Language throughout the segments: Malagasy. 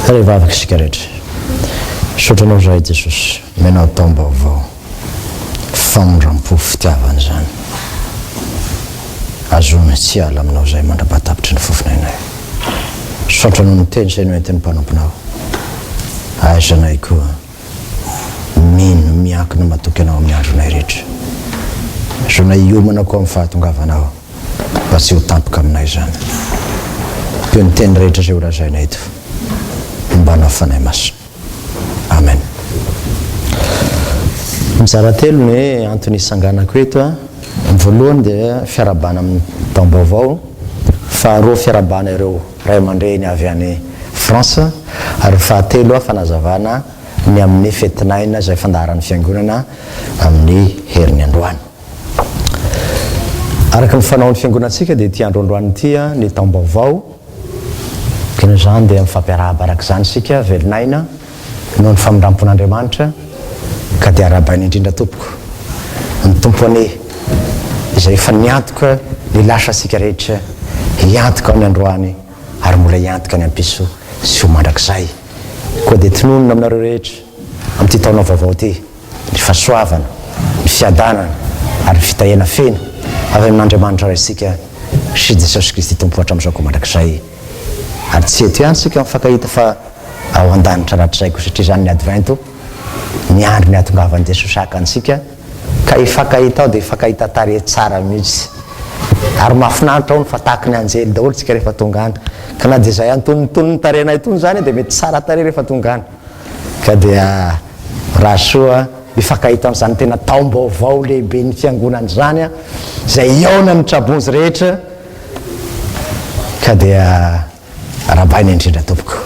Ary hivavaka isika rehetra. Misaotra Anao izahay Jesosy, omenao taom-baovao. Famindram-po fitiavana izany. Azonay tsy hiala aminao izahay mandra-pahatapitry ny fofonainay. Misaotra noho ny teny izay noentin'ny mpanomponao. Ahaizanay koa mino, miankina, matoky Anao amin'ny andronay rehetra. Azonay hiomana koa amin'ny fahatongavanao mba tsy ho tampoka aminay izany. Toy ny teny rehetra izay holazaina eto, hombanao Fanahy Masina. Amen. Mizara telo ny antony hisanganako eto. Ny voalohany dia fiarahabana amin'ny taom-baovao, faharoa fiarahabana ireo ray aman-dreny avy any France, ary ny fahatelo fanazavana ny amin'ny fetin'aina izay fandaharan'ny Fiangonana amin'ny heriny androany. Araka ny fanaon'ny Fiangonantsika dia ity andro androany ity ny taom-baovao. Noho izany dia mifampiarahaba araka izany isika, velon'aina noho ny famindrampon'Andriamanitra, ka dia arahabaina indrindra tompoko. Ny Tompo anie, izay efa niantoka ny lasantsika rehetra, hiantoka ny androany ary mbola hiantoka ny ampiso sy ho mandrakizay. Koa dia tononina aminareo rehetra amin'ity taona vaovao ity ny fahasoavana, ny fiadanana ary ny fitahiana feno avy amin'Andriamanitra Raintsika sy Jesosy Kristy Tompo hatramin'izao koa mandrakizay. Ary tsy eto ihany isika mifankahita fa ao an-danitra rahatrizay koa satria izany ny Advento, miandry ny hahatongavan'i Jesosy haka antsika ka hifankahita ao dia hifankahita tarehy tsara mihitsy. Ary mahafinaritra hono fa tahaky ny anjely daholo tsika rehefa tonga any. Ka na dia izay antonontonony tarehinay itony izany dia mety tsara tarehy rehefa tonga any. Ka dia raha soa hifankahita amin'izany tena taom-baovao lehiben'ny fiangonana izany izay hihaonan'ny trabonjy rehetra ka dia arahabaina indrindra tompoko.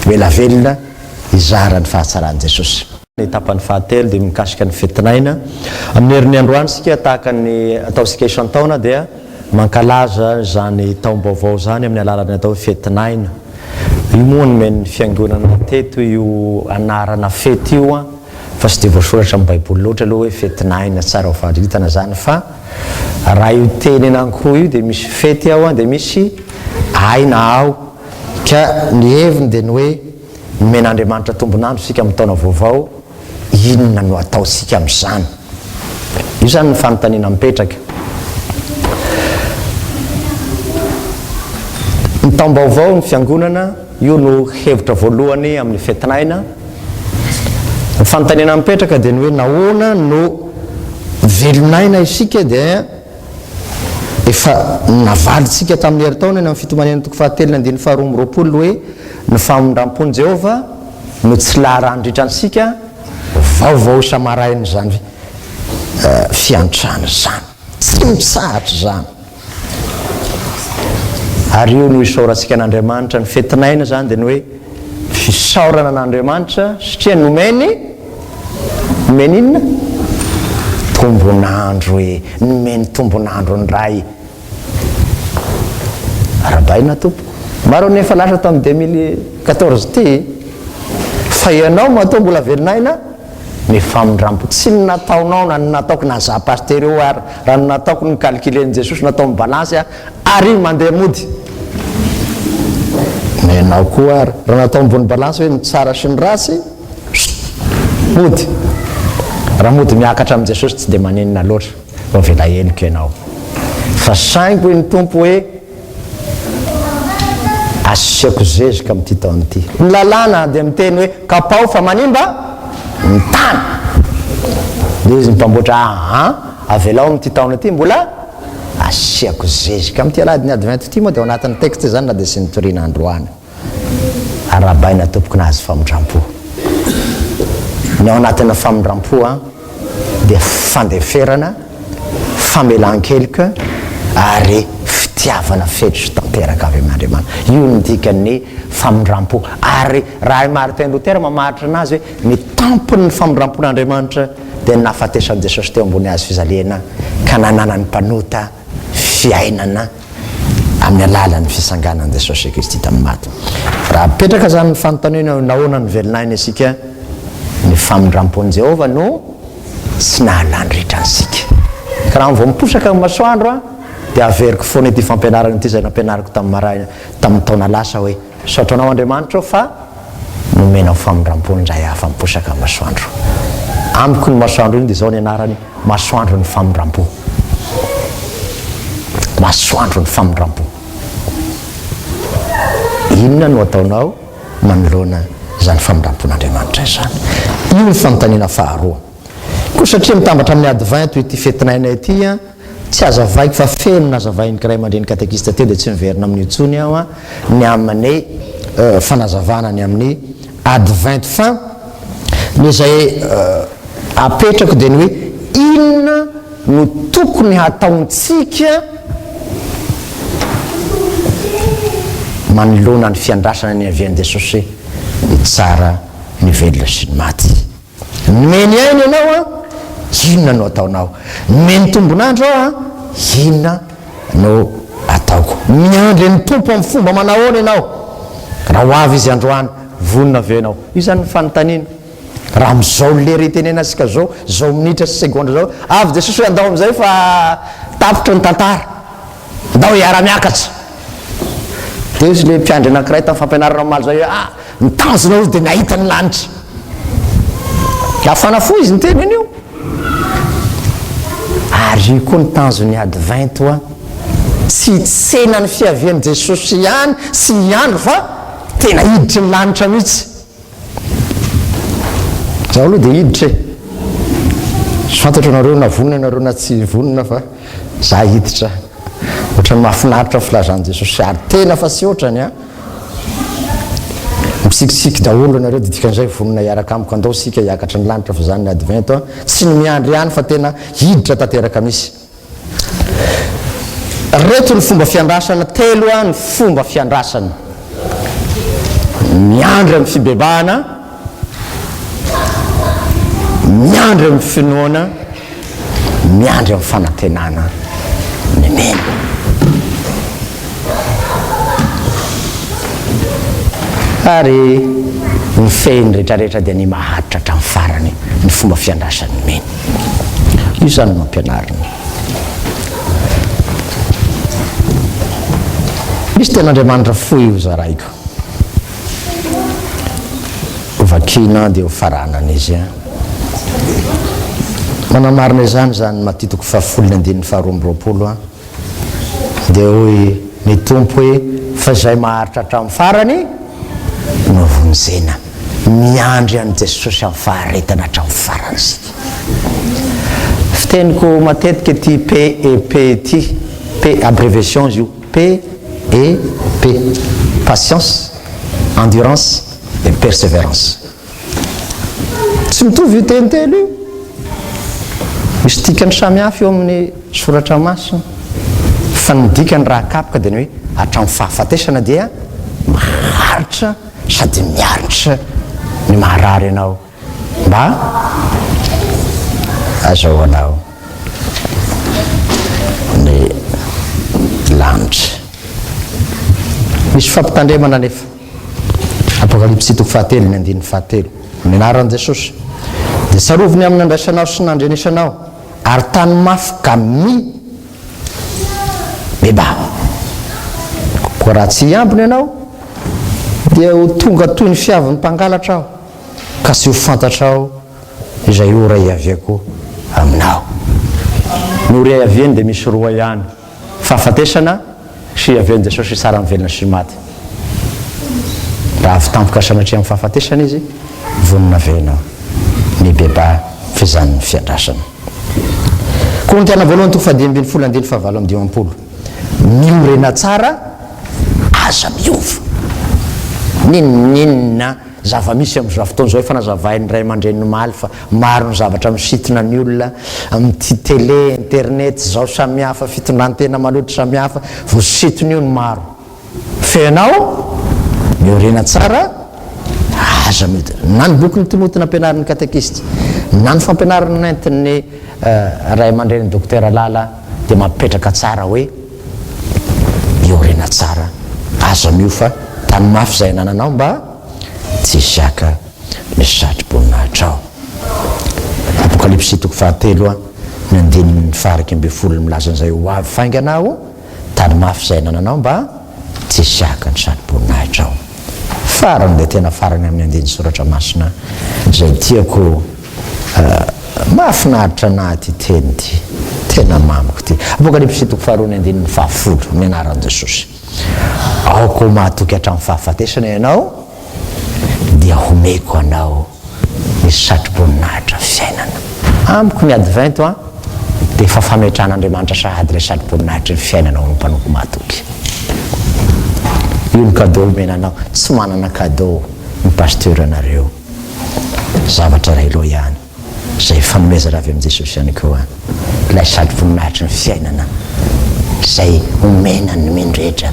Ho ela velona hizara ny fahatsaran'i Jesosy. Ny tapany fahatelo dia mikasika ny fetin'aina. Amin'ny herin'ny androany isika tahaka ny ataontsika isan-taona dia mankalaza izany taom-baovao izany amin'ny alalan'ny atao hoe fetin'aina. Io moa nomen'ny fiangonana teto io anarana fety io fa tsy dia voasoratra amin'ny baiboly loatra aloha hoe fetin'aina, tsara ho faritana izany fa raha io teny anankiroa io dia misy fety ao dia misy aina ao ka ny heviny dia ny hoe nomen'Andriamanitra tombon'andro isika amin'ny taona vaovao, inona no ataontsika amin'izany? Io izany ny fanontaniana mipetraka. Ny taom-baovao, ny fiangonana, io no hevitra voalohany amin'ny fetin'aina. Ny fanontaniana mipetraka dia ny hoe nahoana no velon'aina isika dia efa navalintsika tamin'ny herintaona eny amin'ny Fitomanena toko fahatelo ny andininy faharoa amby roapolo hoe ny famindram-pon'i Jehovah no tsy laharan-dritra antsika vaovao isa-maraina izany fiantrana izany. Tsy mitsahatra izany. Ary io no isaorantsika an'Andriamanitra. Ny fetin'aina izany dia ny hoe fisaorana an'Andriamanitra satria nomeny, nomeny inona? Tombon'andro e! Nomeny tombon'andro indray. Arahabaina tompoko. Maro ny efa lasa tamin'ny 2014 ity fa ianao matoa mbola velon'aina Ny famindrampo, tsy ny nataonao na ny nataoko na za pasitera io ary, raha ny nataoko no calculen'i Jesosy natao ny balance a, ary mandeha mody. Ny anao koa ary, raha natao ambony balance hoe ny tsara sy ny ratsy, chut, mody. Raha mody miakatra amin'i Jesosy tsy dia maninona loatra, voavela heloka ianao. Fa saingy hoy ny Tompo hoe. Asiako zezika amin'ity taona ity. Ny lalàna dia miteny hoe kapao fa manimba ny tany. Dia izy mpamboatra aa avelao amin'ity taona ity mbola asiako zezika. Amin'ity alahadin'ny advent ity moa dia ao anatin'ny texte izany na dia tsy nitoriana androany. Arahabaina tompoko nahazo famindrampo. Ny ao anatin'ny famindrampo dia fandeferana, famelan-keloka ary fitiavana feno sy tanteraka avy amin'Andriamanitra. Io no dikan'ny famindrampo. Ary raha i Martin Luther mamaritra anazy hoe ny tampon'ny famindrampon'Andriamanitra dia ny nahafatesan'i Jesosy teo ambony hazo fijaliana ka nananan'ny mpanota fiainana amin'ny alalan'ny fisanganan'i Jesosy Kristy tamin'ny maty. Raha apetraka izany ny fanontaniana hoe nahoana no velon'aina isika, ny famindram-pon'i Jehovah no tsy nahalany ritra antsika. Ka raha vao miposaka ny masoandro dia averiko foana ity fampianarana ity izay nampianariko tamin'ny maraina tamin'ny taona lasa hoe, Misaotra anao Andriamanitra ô fa. Nomenao famindrampo indray aho fa miposaka ny masoandro. Amiko ny masoandro iny dia izao ny anarany, masoandron'ny famindrampo. Masoandron'ny famindrampo. Inona no ataonao manoloana izany famindrampon'Andriamanitra izany? Io ny fanontaniana faharoa. Koa satria mitambatra amin'ny Advento ity fetin'aina ity, Tsy hazavaiko fa feno nazavain'ny ray aman-dreny katekista teo dia tsy miverina amin'io intsony aho an, ny amin'ny fanazavana ny amin'ny advent fa ny izay apetrako dia ny hoe inona no tokony hataontsika manoloana ny fiandrasana ny havian'i Jesosy hitsara ny velona sy ny maty. Nomeny aina ianao an, inona no ataonao? Nomeny tombon'andro aho an, inona no ataoko? Miandry an'ny Tompo amin'ny fomba manahoana ianao? Raha ho avy Izy androany, vonona ve ianao? Io izany ny fanontaniana. Raha amin'izao lera itenenantsika izao, izao minitra sy segondra izao, avy Jesosy hoe andao amin'izay fa tapitra ny tantara. Ndao hiara-miakatra. Dia hoy ilay mpiandry anankiray tamin'ny fampianarana omaly izay hoe, ah, ny tanjona hozy dia ny hahita ny lanitra. Hafana fo izy niteny an'io. Ary io koa ny tanjon'ny Advento a. Tsy hitsena ny fiavian'i Jesosy ihany sy hiandry fa tena hiditry ny lanitra mihitsy. Zaho aloha dia hiditra e. Tsy fantatro nareo na vonona ianareo na tsy vonona fa za hiditra. Ohatran'ny mahafinaritra ny filazan'i Jesosy ary tena fa tsy ohatrany an. Mitsikitsiky daholo ianareo dia dikan'izay vonona hiaraka amiko andao isika hiakatra ny lanitra fa izany ny advento an. Tsy ny miandry ihany fa tena hiditra tanteraka mihitsy. Reto ny fomba fiandrasana telo a, ny fomba fiandrasana. Miandry amin'ny fibebahana, miandry amin'ny finoana, miandry amin'ny fanantenana ny mino. Ary ny fehiny rehetrarehetra dia ny maharitra hatramin'ny farany ny fomba fiandrasan'ny mino. Io izany no ampianarina. Misy tenin'Andriamanitra fohy ho zaraiko. Ho vakiana dia ho faranana izy. Manamarina izany izany Matio toko fahafolo ny andininy faharoa amby 20. Dia hoy ny Tompo hoe, Fa izay maharitra hatramin'ny farany no vonjena. Miandry an'i Jesosy amin'ny faharetana hatramin'ny farany isika. Fiteniko matetika ity PEP ity, P, abréviation izy io, PEP, patience, endurance et persévérance. Tsy mitovy io teny telo io. Misy dikany samihafa eo amin'ny soratra masina. Fa ny dikany raha akapoka dia ny hoe hatramin'ny fahafatesana dia maharitra sady miaritra ny maharary anao mba azahoanao ny lanitra. Misy fampitandremana anefa. Apokalypsy toko fahatelo ny andininy fahatelo. Amin'ny anaran'i Jesosy, dia tsarovy ny amin'ny nandraisanao sy nandrenesanao, ary tany mafy ka mi bebaha. Koa raha tsy hiambina ianao, dia ho tonga toy ny fiavin'ny mpangalatra aho, ka tsy ho fantatrao izay ora hiaviako aminao. Ny ora hiaviany dia misy roa ihany. Fahafatesana sy hiavian'i Jesosy hitsara ny velona sy ny maty. Raha avy tampoka sanatria amin'ny fahafatesana Izy, vonona ve ianao? Mibebaha f'izany ny fiandrasana. Korintiana voalohany toko fahadimy ambin'ny folo andininy fahavalo amby dimampolo. Miorena tsara, aza miova. N'inon'inona Zava-misy amin'izao fotoana izao, efa nazavain'ny ray aman-dreny omaly fa maro ny zavatra misintona ny olona amin'ity télé, internet izao samihafa, fitondran-tena maloto samihafa, voasintona io ny maro. Fa ianao, miorena tsara, aza midina. Na ny bokin'i Timoty nampianarin'ny katekisty, na ny fampianarana nentin'ny ray aman-drenin'i Dokotera Lala dia mampipetraka tsara hoe, Miorena tsara, aza miofa tany mafy izay anananao mba tsy hisiaka ny satro-boninahitrao. Apokalypsy toko fahatelo a ny andininy faha-11 milaza an'izay ho avy faingana aho, tany mafy izay anananao mba tsy hisiaka ny satro-boninahitrao. Farany dia tena farany amin'ny andinin-tsoratra masina izay tiako mahafinaritra anah ity teny ity. Tena mamiko ity. Apokalypsy toko faharoa ny andininy fahafolo, amin'ny anaran'i Jesosy. Aoka ho mahatoky hatramin'ny fahafatesana ianao, dia homeko anao ny satroboninahitra fiainana. Amiko ny Advento an, dia efa fametrahan'Andriamanitra sahady ilay satroboninahitry ny fiainana ho an'ny mpanompo mahatoky. Io ny cadeau omena anao, tsy manana cadeau ny pasteur anareo. Zavatra iray loha ihany, izay fanomezana avy amin'i Jesosy ihany koa, ilay satroboninahitry ny fiainana izay omena ny mino rehetra.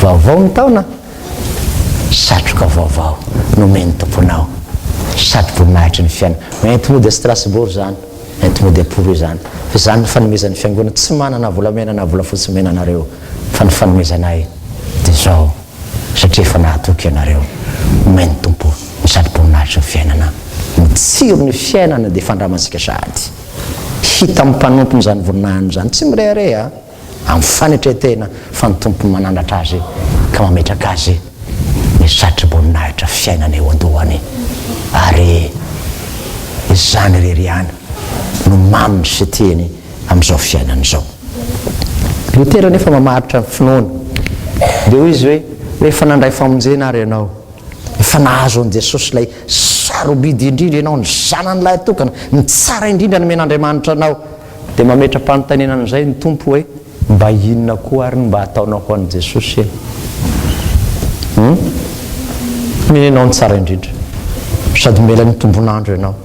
Vaovao ny taona. Satroka vaovao nomen'ny Tomponao. Satroboninahitry ny fiainana. Ento mody a Strasbourg izany, ento mody a Poro izany. Fa izany no fanomezan'ny Fiangonana. Tsy manana volamena na volafotsy omena anareo, fa ny fanomezanay dia izao, satria efa nahatoky ianareo. Omen'ny Tompo ny satroboninahitry ny fiainana. Ny tsiron'ny fiainana dia fandramantsika sahady. Hita amin'ny mpanompony izany voninahiny izany. Tsy mirehareha. Amin'ny fanetren-tena fa ny Tompo manandratra azy ka mametraka azy ny satroboninahitra fiainana eo an-dohany ary izany irery ihany no maminy sy tiany amin'izao fiainana izao. Lotera anefa mamaritra ny finoana dia hoy izy hoe, rehefa nandray famonjena ary ianao, efa nahazo an'i Jesosy ilay sarobidy indrindra ianao, ny zanany lahitokana, ny tsara indrindra nomen'Andriamanitra anao, Dia mametra-panontaniana amin'izay ny Tompo hoe, mba inona koa ary no mba ataonao ho an'i Jesosy e? Hum? Mino ianao ny tsara indrindra. Sady mela ny tombon'andro ianao.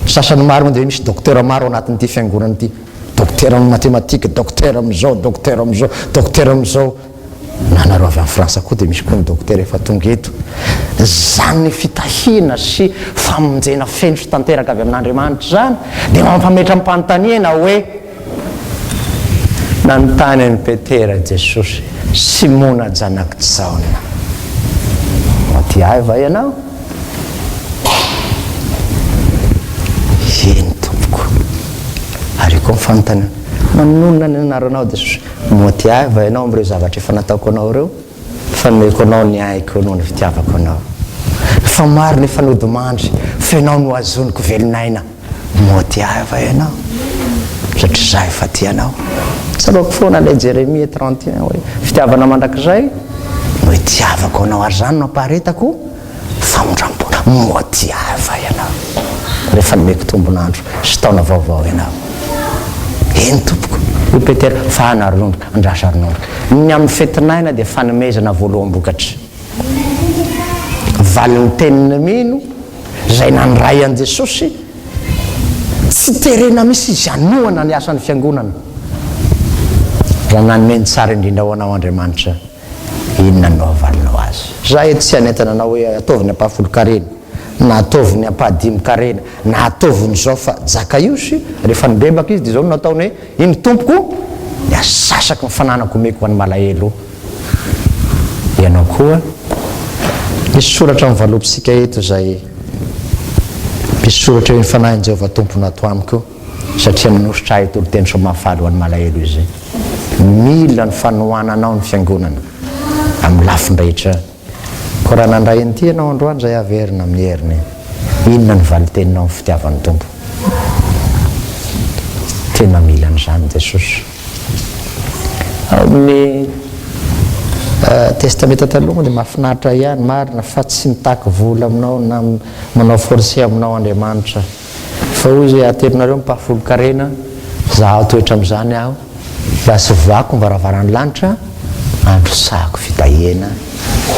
Ny sasany maro moa dia misy docteur maro ao anatin'ity fiangonana ity. Docteur amin'ny mathématique, docteur amin'izao, docteur amin'izao, docteur amin'izao. Na nareo avy any Frantsa koa dia misy koa ny dokotera efa tonga eto. Izany fitahiana sy famonjena feno sy tanteraka avy amin'Andriamanitra izany dia mampametram-panontaniana hoe, Nanontany an'i Petera Jesosy, Simona zanak'i Jaona, moa tia Ahy va ianao? Eny, Tompoko. Ary io koa ny fanontaniana, Manonona ny anaranao Jesosy. Moa tia ahy va ianao amin'ireo zavatra efa nataoko anao ireo? Fa nomeko anao ny aiko noho ny fitiavako anao. Fa maro ny efa nodimandry, fa ianao no azoniko velon'aina. Moa tia ahy va ianao? Satria izaho efa tia anao. Tsaroako foana ilay Jeremia 31 hoe, Fitiavana mandrakizay no itiavako anao, ary izany no ampaharetako. Famindram-pona moa tia ahy va ianao rehefa nomeko tombon'andro sy taona vaovao ianao? Eny tompoko, hoy Petera, fahana ary londroka, andraso ary londroka. Ny amin'ny fetin'aina dia fanomezana voaloham-bokatra. Valin'ny tenin'ny mino izay nandray an'i Jesosy, tsy terena mihitsy izy hanohana ny asan'ny fiangonana. Raha nanome ny tsara indrindra ho anao Andriamanitra, Inona no havalinao azy? Za eto tsy hanentana anao hoe ataovy ny ampahafolon-karena, na ataovy ny ampahadimin-karena, na ataovy ny izao fa Jakaiosy rehefa nibebaka izy dia izao no nataony hoe, Iny Tompoko, ny asasaky ny fananako omeko ho an'ny malahelo ianao koa. Misy soratra amin'ny valopintsika eto izay misy soratra hoe ny Fanahin'i Jehovah Tompo no ato amiko. Satria nanosotra ahy hitory teny soa mahafaly ho an'ny malahelo Izy. Mila ny fanohananao ny Fiangonana amin'ny lafiny rehetra. Koa raha nandray an'ity ianao androany izay haverina amin'ny heriny, inona no valin-teninao amin'ny fitiavan'ny Tompo? Tena mila an'izany Jesosy. Ao amin'ny Testamenta Taloha moa dia mahafinaritra ihany, marina fa tsy mitaky vola aminao na manao force aminao Andriamanitra. Fa hoy izy hoe, Aterinareo ny mpahafolon-karena, zahao toetra amin'izany aho, mba tsy voako ny varavaran'ny lanitra, androtsahako fitahiana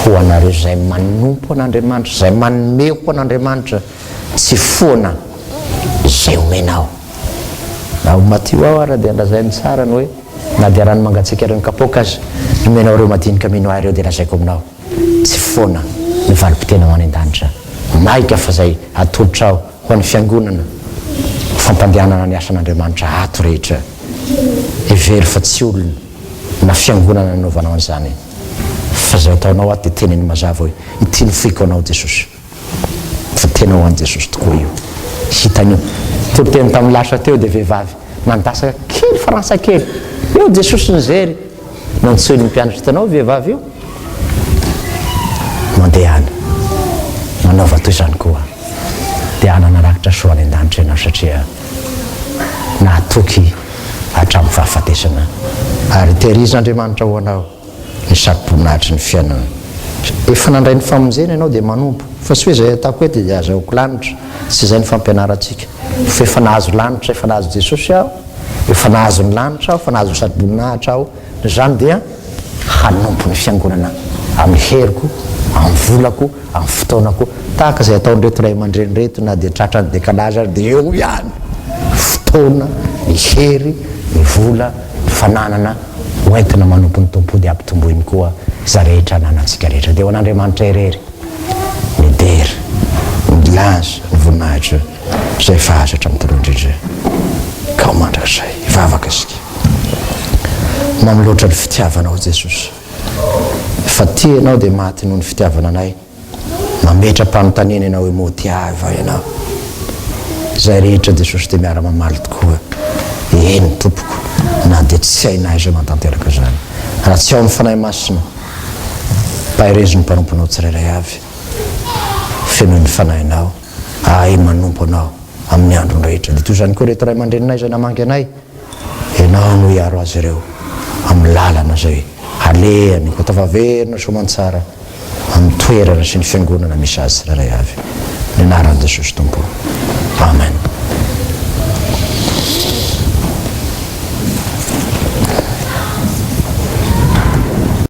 ho anareo izay manompo an'Andriamanitra, izay manome ho an'Andriamanitra, tsy foana izay omenao. Ao Matio ao ary dia lazainy tsara ny hoe, na dia rano mangatsiaka iray kapoaka aza nomenao ireo madinika mino ahy ireo dia lazaiko aminao, Tsy foana ny valim-pitena ho any an-danitra. Maika fa izay atolotrao ho an'ny Fiangonana ho fampandehanana ny asan'Andriamanitra ato rehetra. Hevero fa tsy olona na Fiangonana nanaovanao an'izany fa izay ataonao ato dia teneno mazava hoe ity no foiko anao Jesosy. Fa tena ho an'i Jesosy tokoa io. Hitan'io. Toriteny tamin'ny lasa teo dia vehivavy nandasaka kely frantsa kely. Eo Jesosy nijery. Nantsoiny ny mpianatra hitanao io vehivavy io? Mandehana. Manaova toy izany koa, dia hanana rakitra soa any an-danitra ianao satria nahatoky hatramin'ny fahafatesana. Ary tehirizin'Andriamanitra ho anao ny satroboninahitry ny fiainana. Efa nandray ny famonjena ianao dia manompo. Fa tsy hoe izay ataoko eto dia azahoako lanitra. Tsy izay ny fampianarantsika. Fa efa nahazo lanitra, efa nahazo Jesosy aho, efa nahazo ny lanitra aho, efa nahazo ny satroboninahitra aho. Noho izany dia hanompo ny Fiangonana amin'ny heriko, amin'ny volako, amin'ny fotoanako, tahaka izay ataon'ireto ray aman-dreny ireto na dia tratran'ny décalage ary dia eo ihany ny fotoana, ny hery, ny vola, ny fananana ho entina manompo ny Tompo dia ampitomboiny koa izay rehetra ananantsika rehetra. Dia ho an'Andriamanitra irery ny dera, ny laza, ny voninahitra izay efa azo hatramin'ny taloha indrindra ka ho mandrakizay. Hivavaka isika. Mamy loatra ny fitiavanao Jesosy. Fa tia Ianao dia maty noho ny fitiavana anay. Mametra-panontaniana Ianao hoe moa tia ahy va Ianao? Izay rehetra Jesosy dia miara-mamaly tokoa. Eny Tompoko, na dia tsy hainay izay mahatanteraka izany. Raha tsy ao amin'ny Fanahy Masina, paherezo ny mpanomponao tsirairay avy. Fenoy ny Fanahinao, ahay manompo Anao amin'ny androny rehetra. Dia toy izany koa ireto ray aman-dreninay izay namangy anay. Ianao no hiaro azy ireo amin'ny lalana izay halehany, ho tafaverina soamantsara amin'ny toerana sy ny fiangonana misy azy tsirairay avy. Ny anaran'i Jesosy Tompo. Amen.